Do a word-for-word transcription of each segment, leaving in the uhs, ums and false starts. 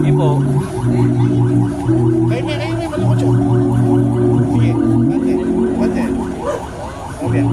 Sige po. Kayo may, kayo may malungkot yun. Sige, bante, bante. Sabi yan.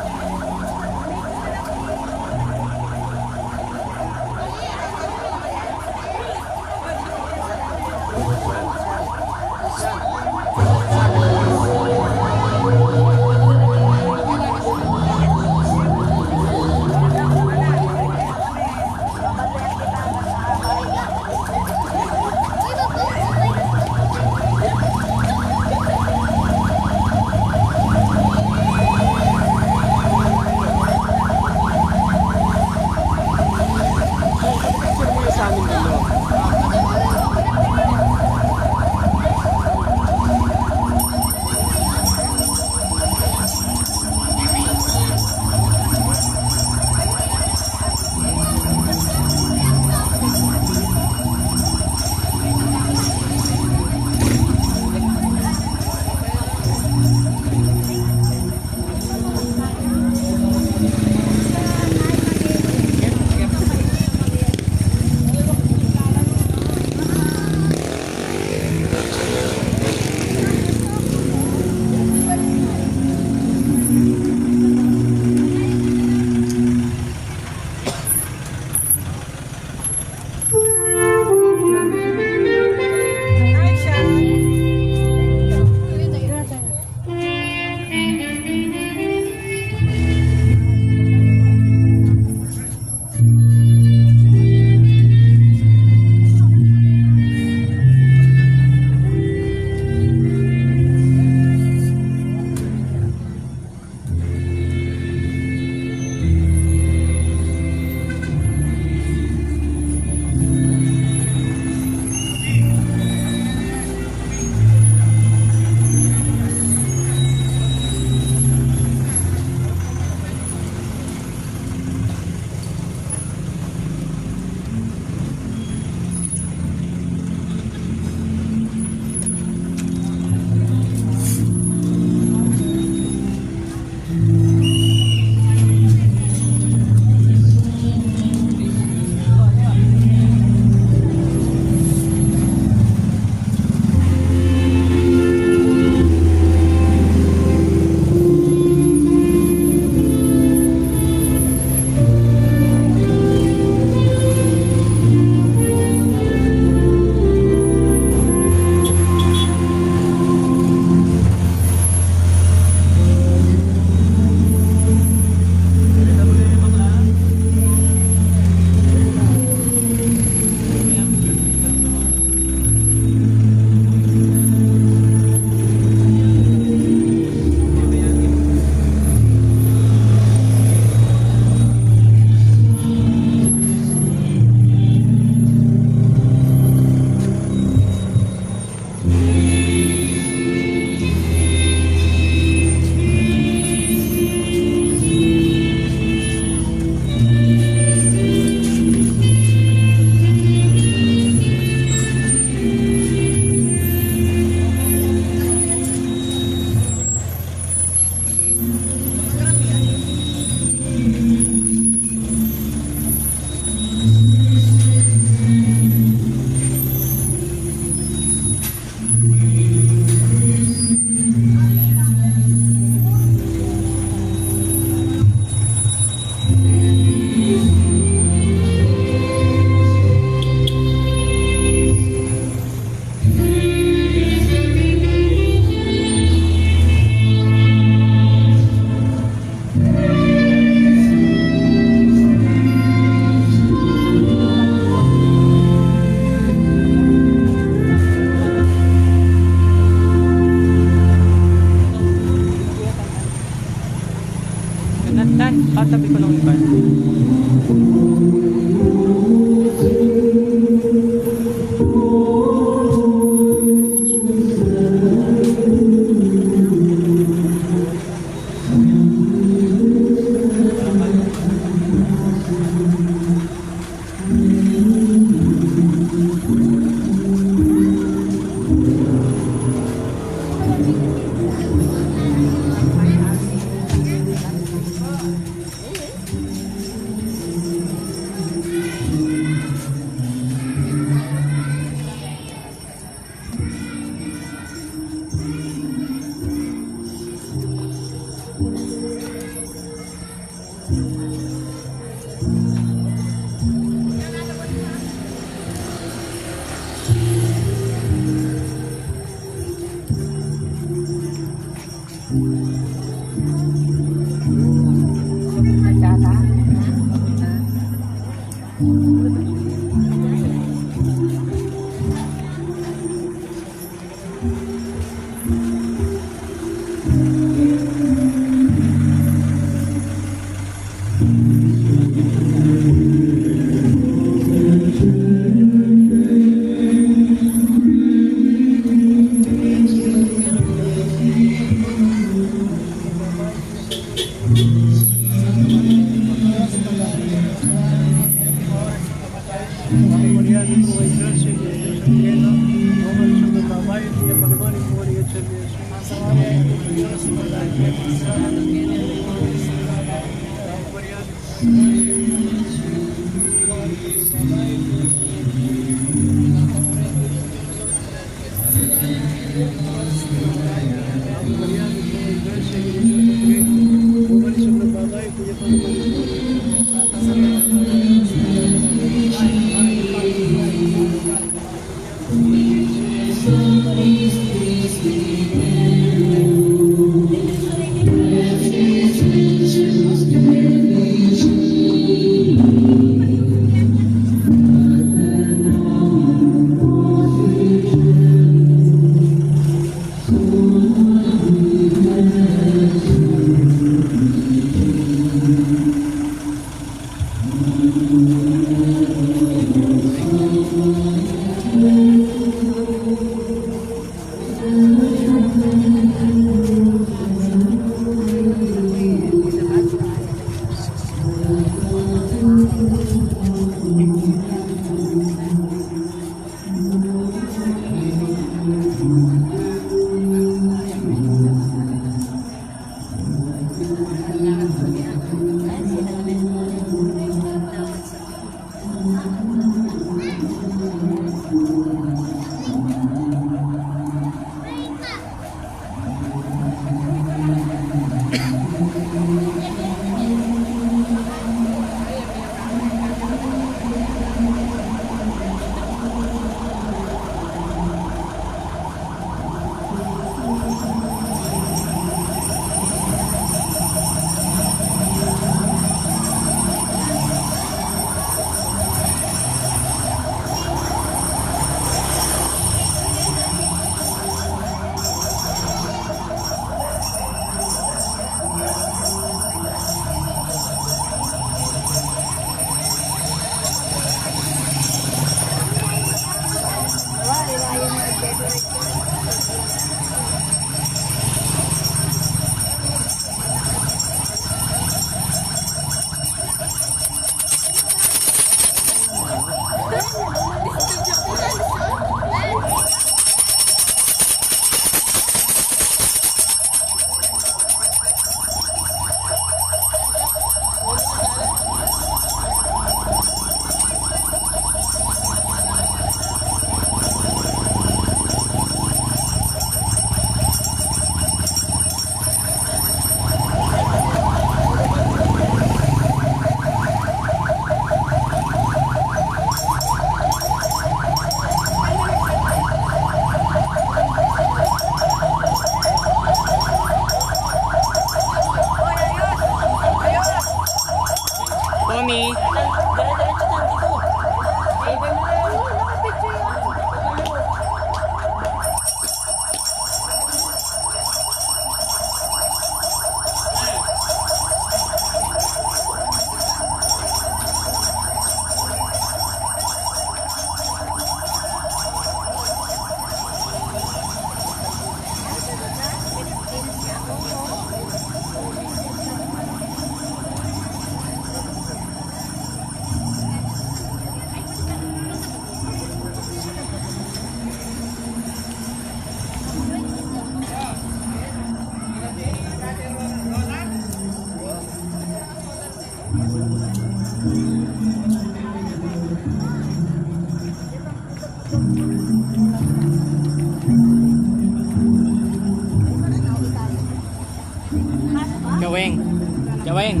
Weng.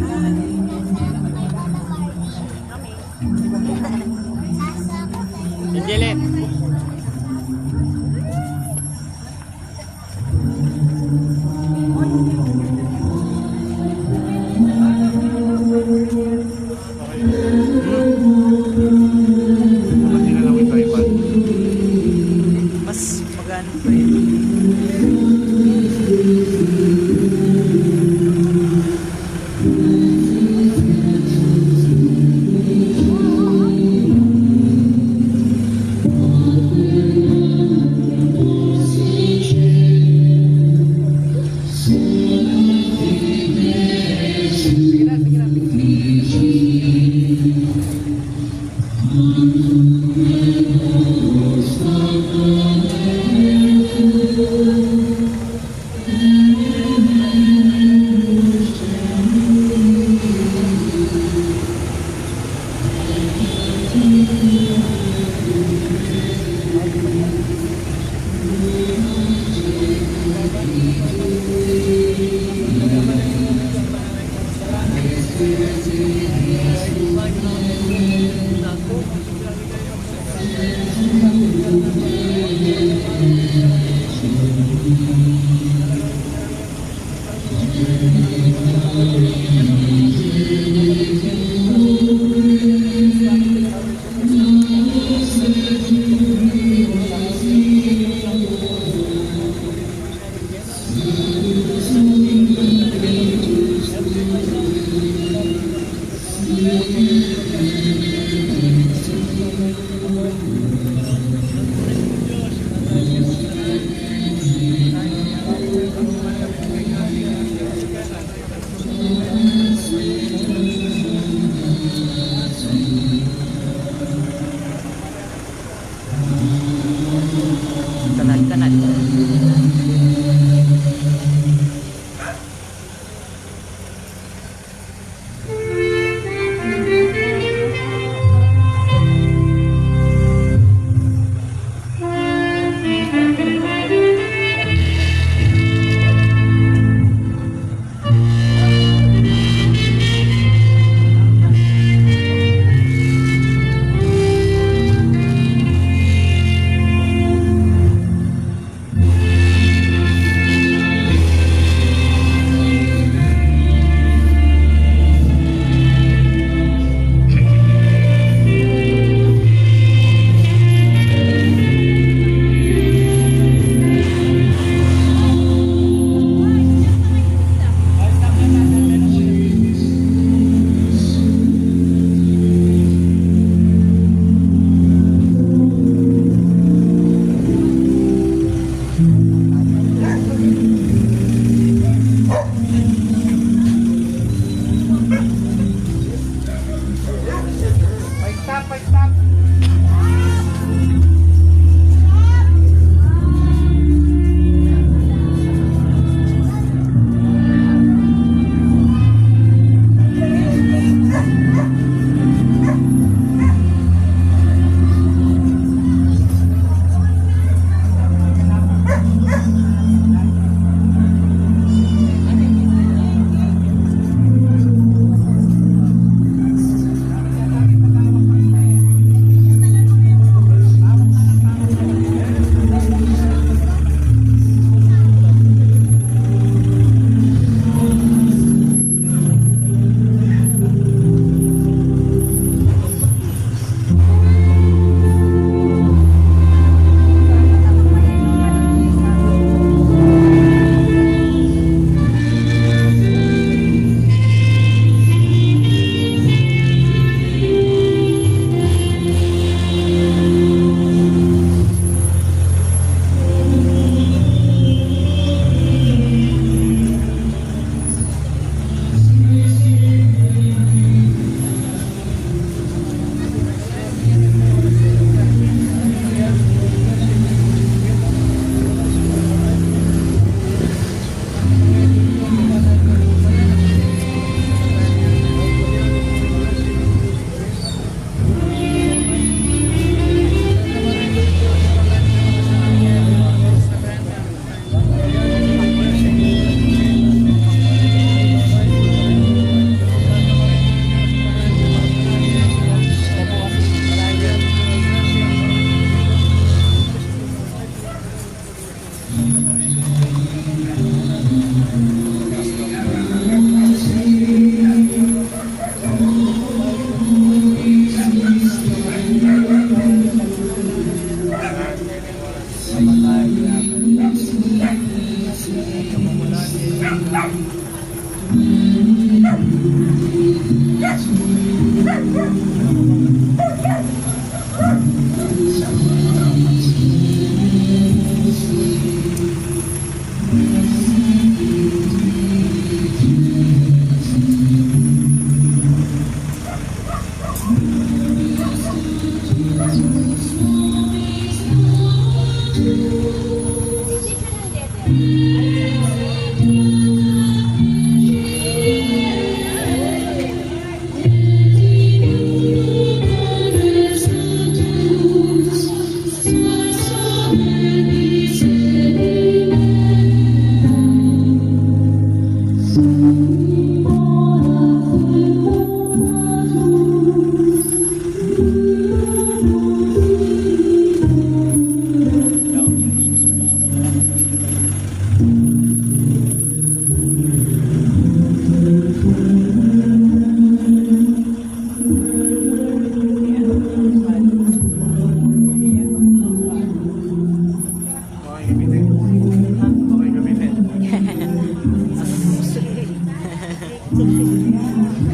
Angelet. Mas magana pa yun.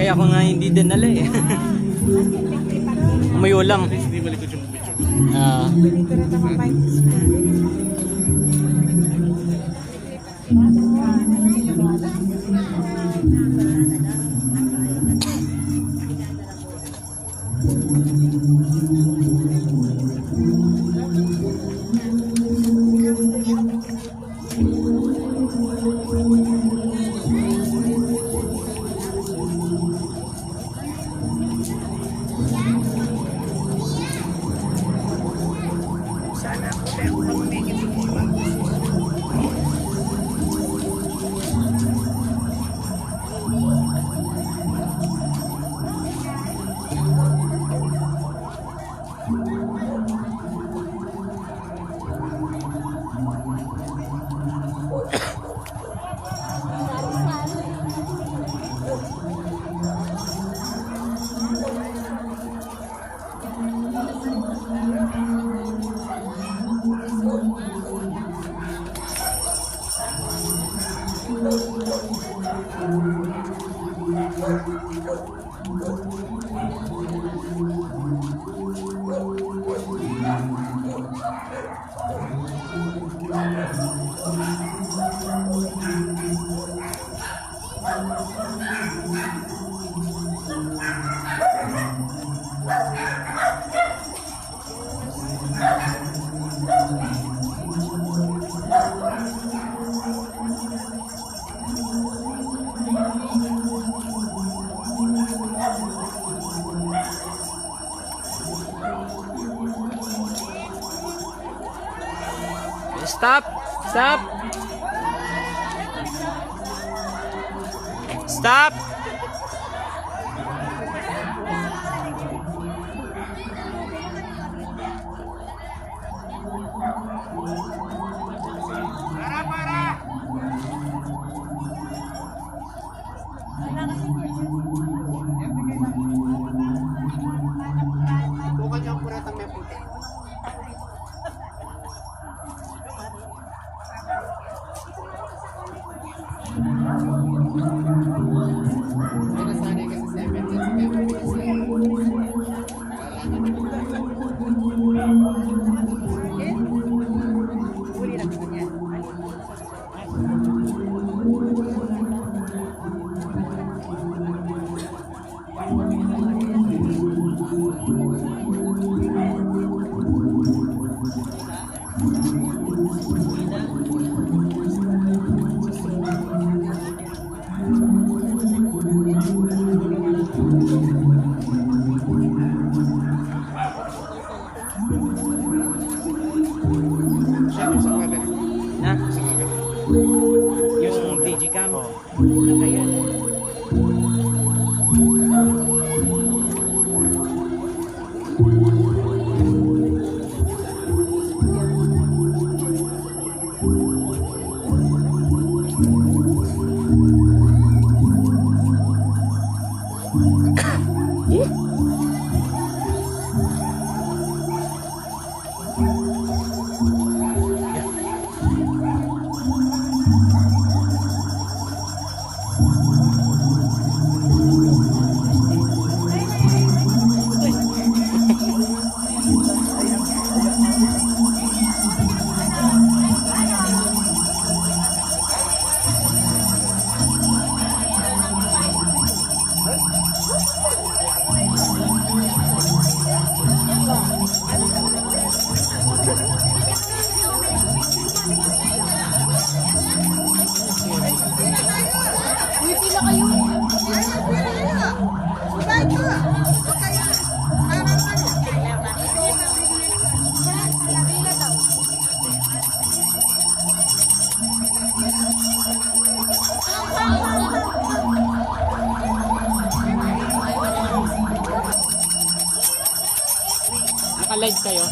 Kaya ko nga hindi dinala eh. May ulam. Ah. Stop! Stop! Stop! Na? Yung digicam. Live kayo.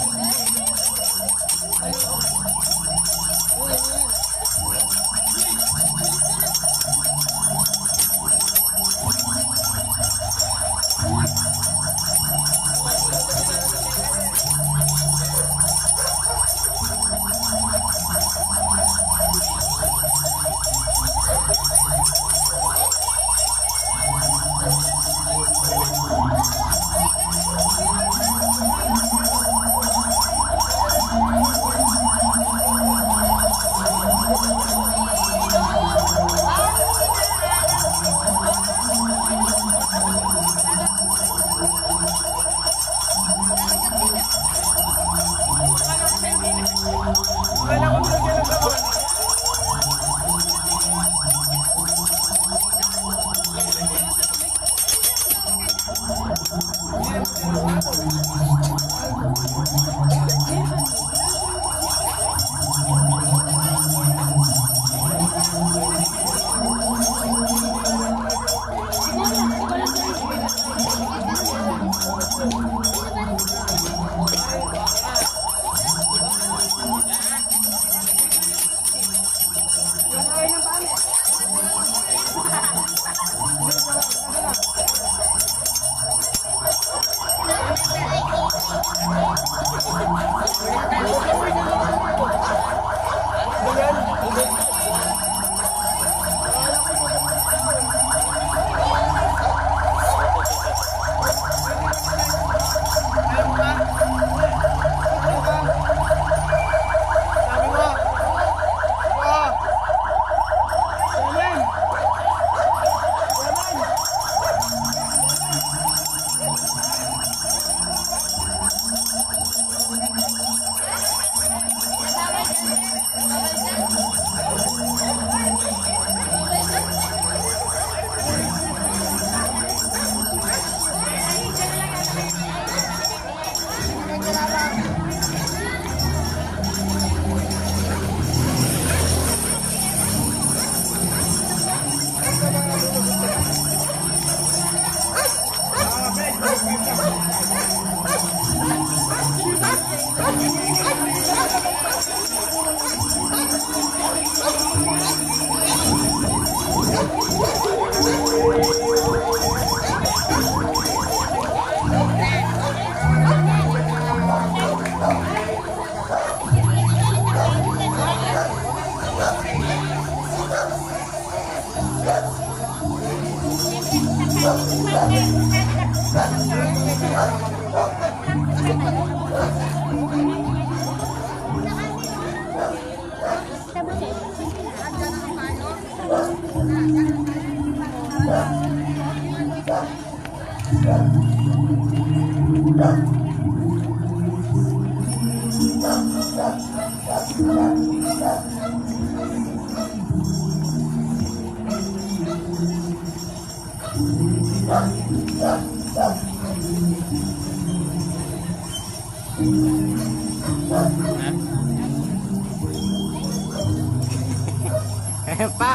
Kaya pa.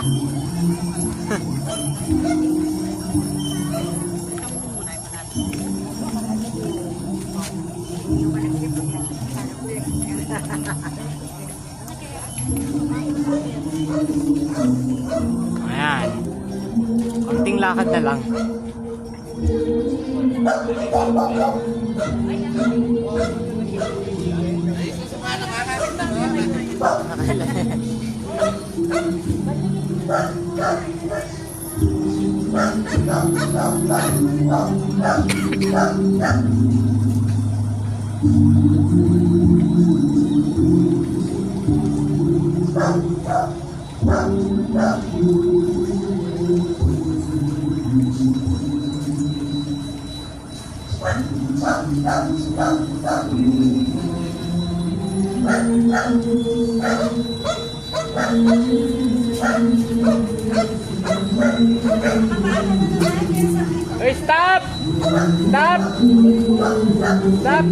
Ayan. Konting lakad na lang. Hey, stop! Stop! Stop!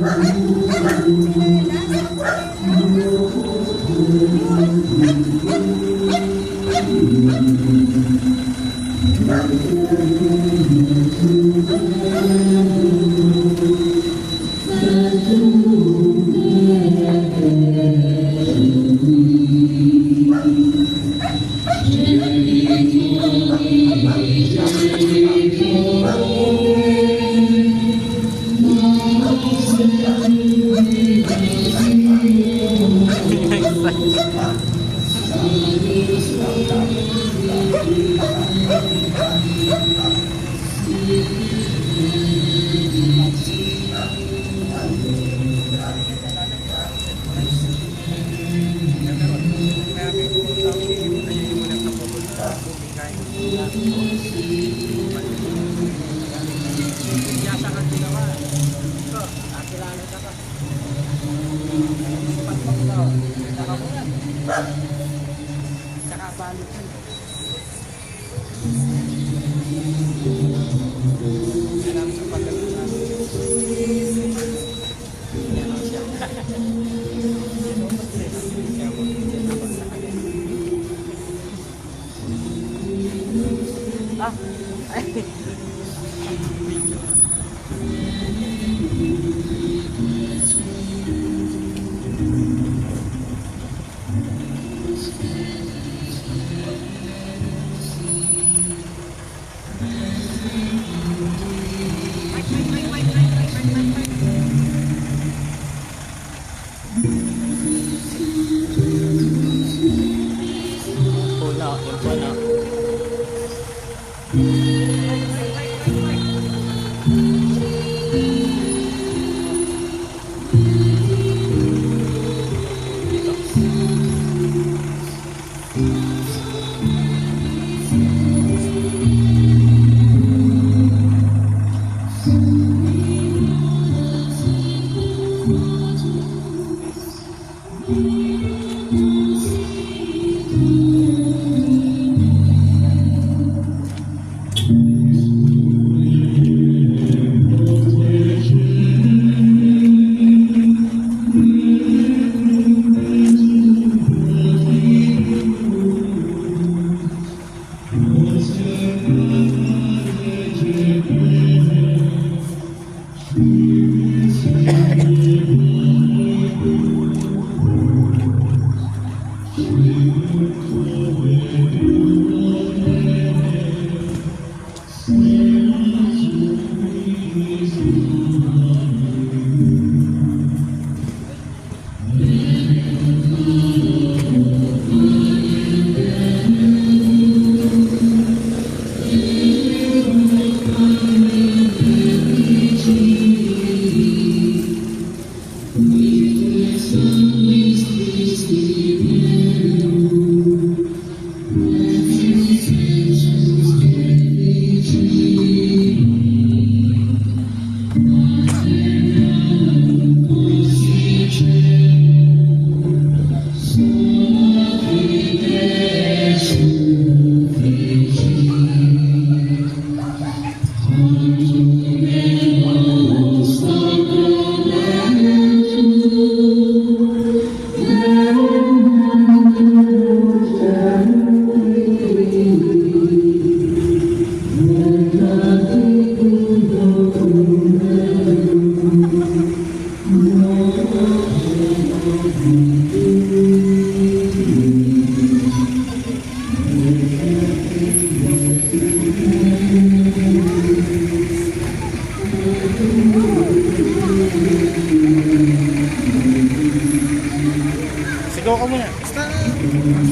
Sigaw ka muna. Stop!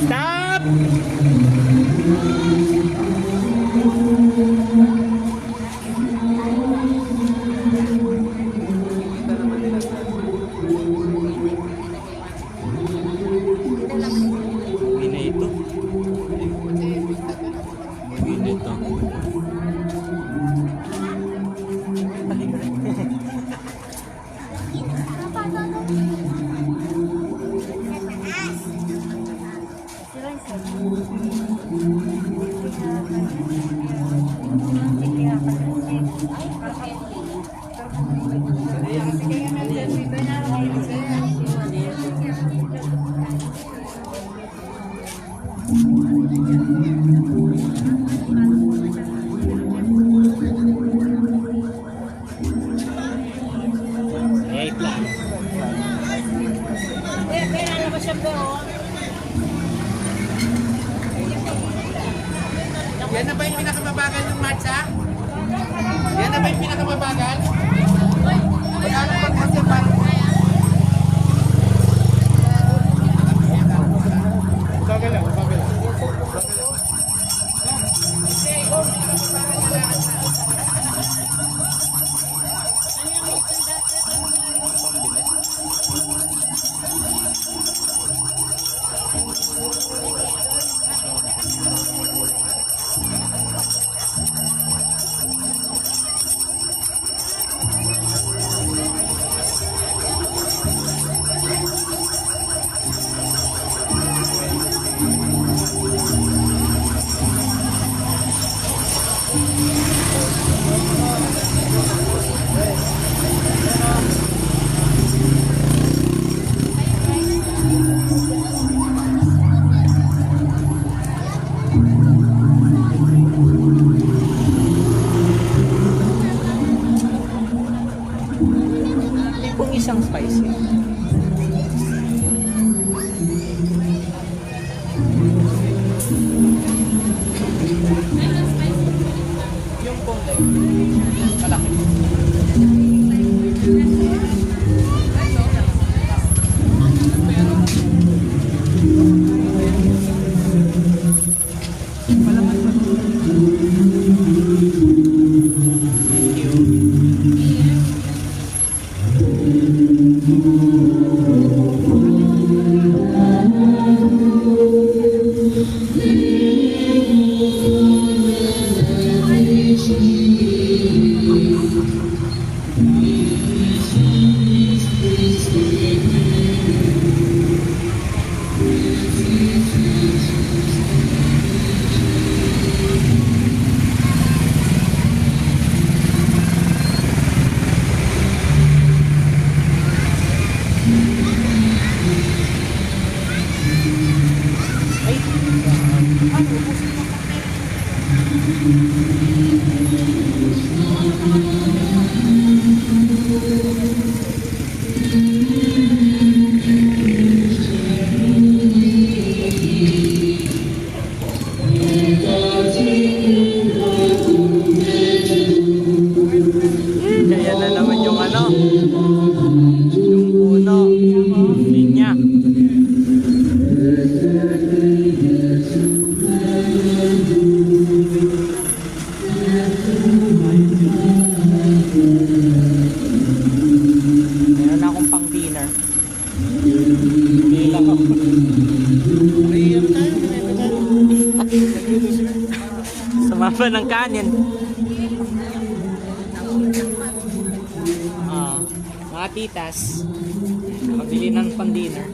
Stop! Uwi na ito. Uwi na ito. Wait lang. Yan na ba yung pinakamabagal ng matcha? Yan na ba yung pinakamabagal? Wala na ba kasi parang Bagal lang, bagal lang. Tipong isang spicy. Yung pong, malaki. Kaya na naman yung ano, yung puno, linya. Meron na akong pang dinner. Hindi lang ako. Sumama ng kanin. Ah, mga titas, pabili ng pang dinner.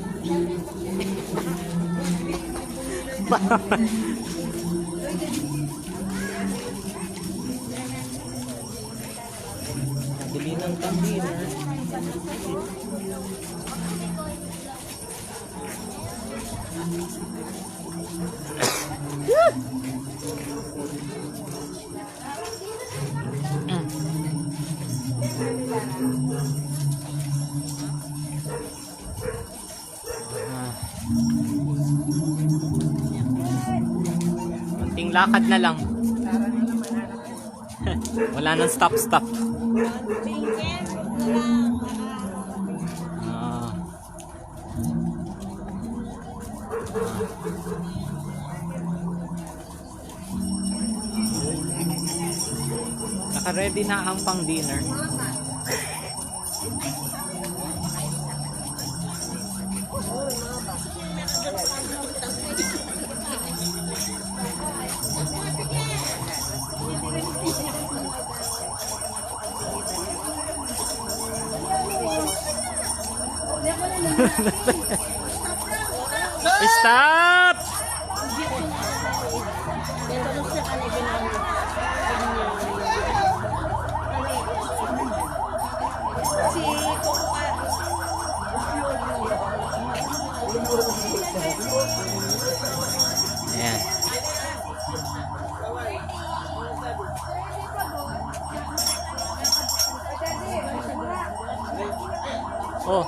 Nabili ng pang dinner. Ah. Konting lakad na lang. Wala nang stop-stop. Ah. Naka-ready na ang pang dinner. Stop! Ayan. Oh.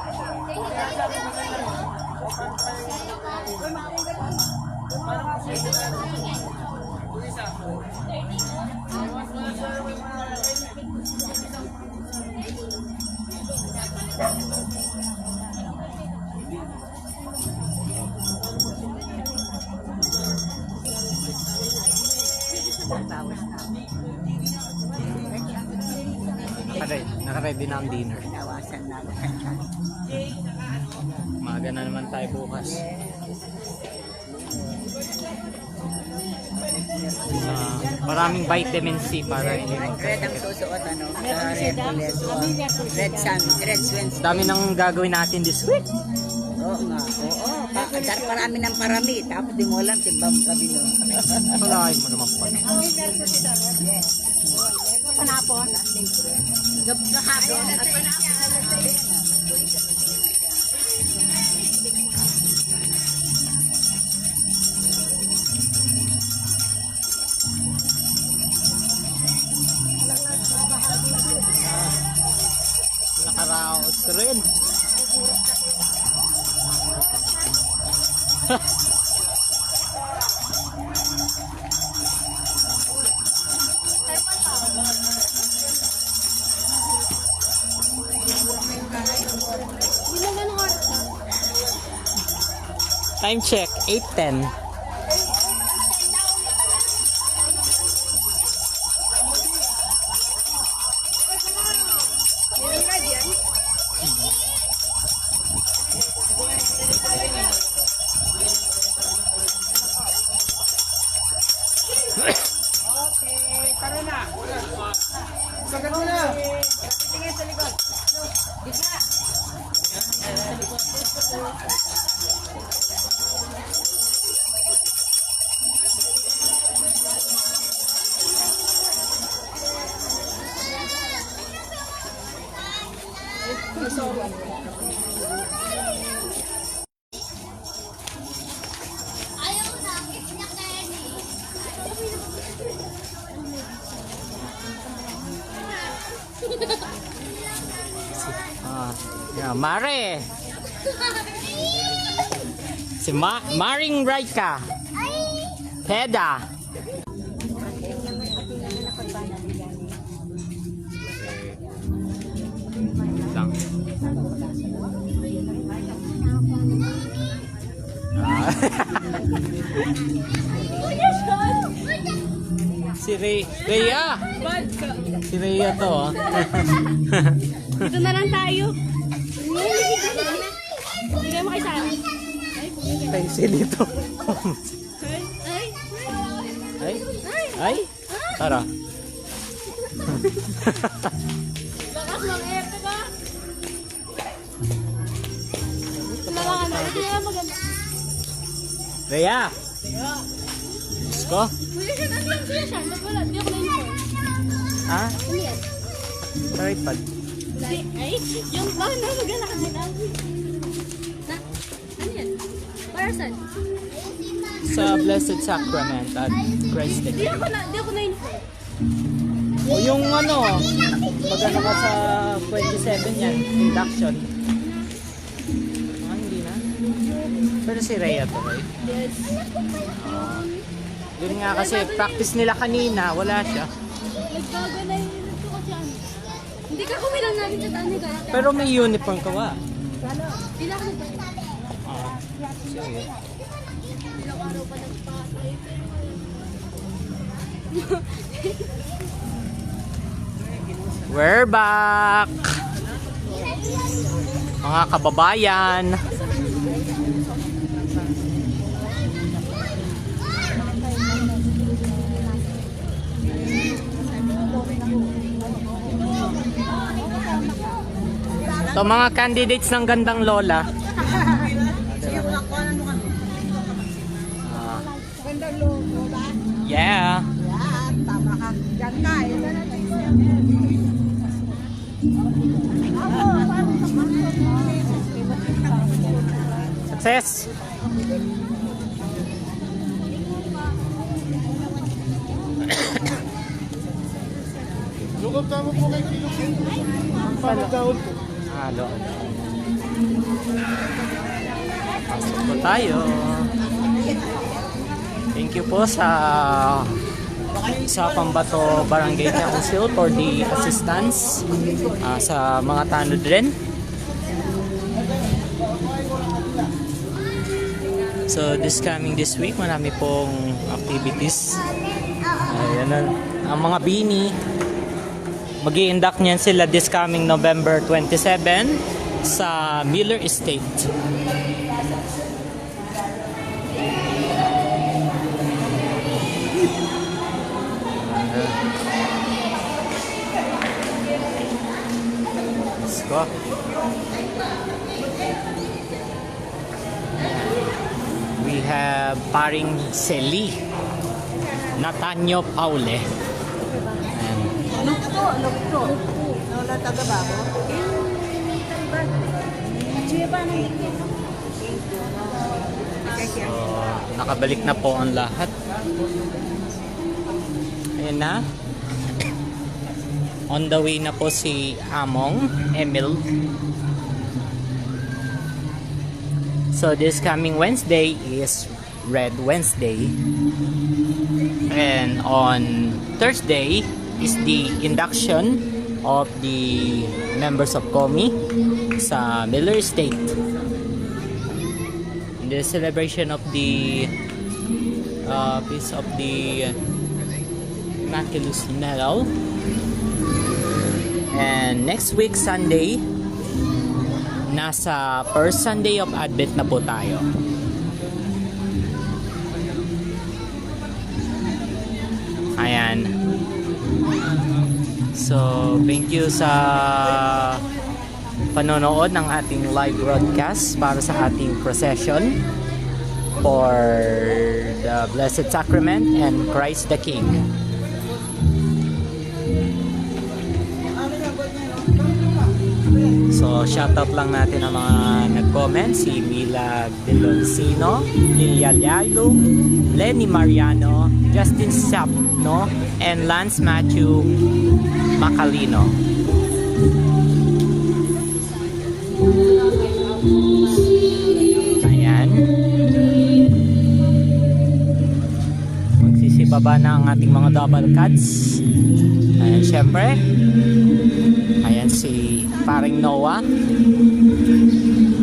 Ready na ang dinner. Nawasan na ako. Umaga na naman tayo bukas. Ah, maraming vitamin C para hindi mag- Red ang susuot, ano? Sa Hercules, o. Red Sun, Red Swens. Dami nang gagawin natin this week. Oo nga. Oo. Pa, dar-, parami ng parami. Tapos di mo alam, simbang gabi, no? Kalain mo naman pala. Yes. Panapon. Gab-, kahapon. Nakaraos rin. Time check, eight ten. Okay, tara na. Sagad mo na. Tingin sa likod. Gitna. Ah, yeah, Mare. Si Ma-, Maring Raika. Peda. Lang. Ah. Si Rey-, Rhea. Si Rhea to, oh. Dito na lang tayo. Bigay mo kay Sarah. Tayo siya dito. Ay, ay, Ay? Ay. Ay? Tara. Lakas ng eto ka. Kailangan na. Hindi na maganda. Rhea! Diyos ko? Kuya, siya, ano yan, kuya, siya? Wala, di ako na-inform. Ha? Ano yan? Sa iPad. Hindi, ay, yung ba na maganda ka na? Na, ano yan? Para saan? Sa Blessed Sacrament at Christ the King. Di ako na, di ako na-inform. O yung ano, mag-ano ka sa twenty-seven yan, induction. Ah, hindi na. Pero si Rhea to, right? Yes. Ah. Yun nga kasi, practice nila kanina, wala siya. Nagbago na yung ito kasi ano. Hindi ka kumilang namin sa dami ka. Pero may uniform ka ba? Hindi na ako nagbago. Ah, sige. We're back, mga kababayan. So, mga candidates ng Gandang Lola. Ah. Gandang Lola. Yeah. Yan, tama ka. Diyan ka, eh. Success! Lugod tamu po kay Kilo King. Ang panagdaon po. Halo. Pasok po tayo. Thank you po sa sa Pambato Barangay Council for the assistance, ah, sa mga tanod rin. So, this coming this week, marami pong activities. Ayan na, ang mga bini. Mag-i-induct niyan sila this coming November twenty-seven sa Miller Estate. Let's go. We have Paring Seli, Natanyo Paule. Ayan. Lukto, lukto. Lola, taga Babo. So, nakabalik na po ang lahat. Ayan na. On the way na po si Among Emil. So this coming Wednesday is Red Wednesday. And on Thursday is the induction of the members of COMI sa Miller Estate. The celebration of the uh, piece of the Immaculus Medal. And next week, Sunday, nasa first Sunday of Advent na po tayo. Ayan. So, thank you sa panonood ng ating live broadcast para sa ating procession for the Blessed Sacrament and Christ the King. So, shoutout lang natin ang mga nag-comment, si Mila Delonsino, Lilia Lialo, Lenny Mariano, Justin Sap, no? And Lance Matthew Macalino. Ayan. Magsisibaba na ang ating mga double cuts. Ayan, syempre. Ayan si Paring Noah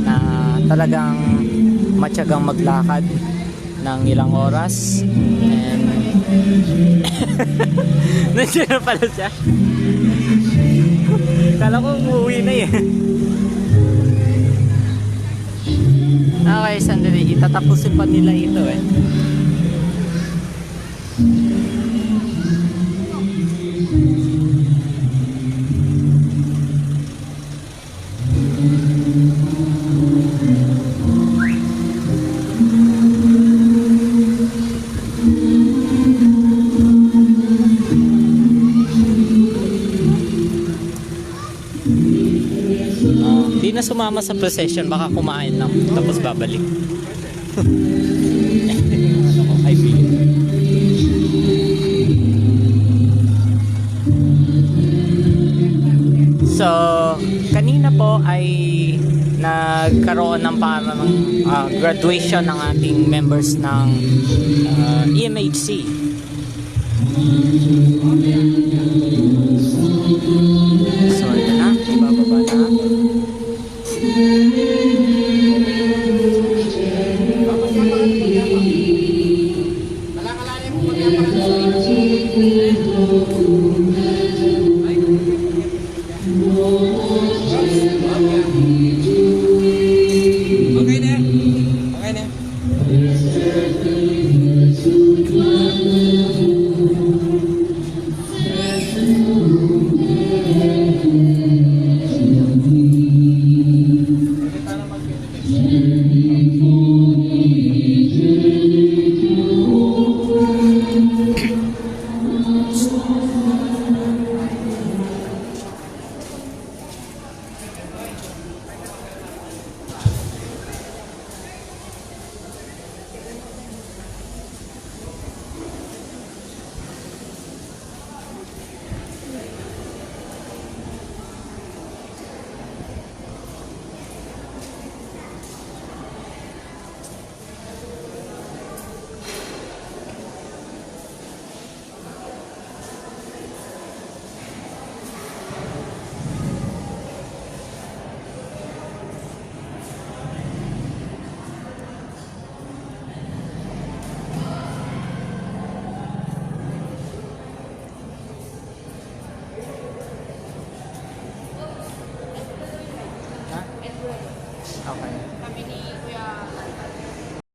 na talagang matyagang maglakad ng ilang oras. And nandiyan na pala siya. Kala ko umuwi na eh. Okay, sandali. Itatapusin pa nila ito eh. Ah, di na sumama sa procession, baka kumain lang tapos babalik. Ano ko, kaibigan? So, kanina po ay nagkaroon ng parang, ah, graduation ng ating members ng, ah, E M H C.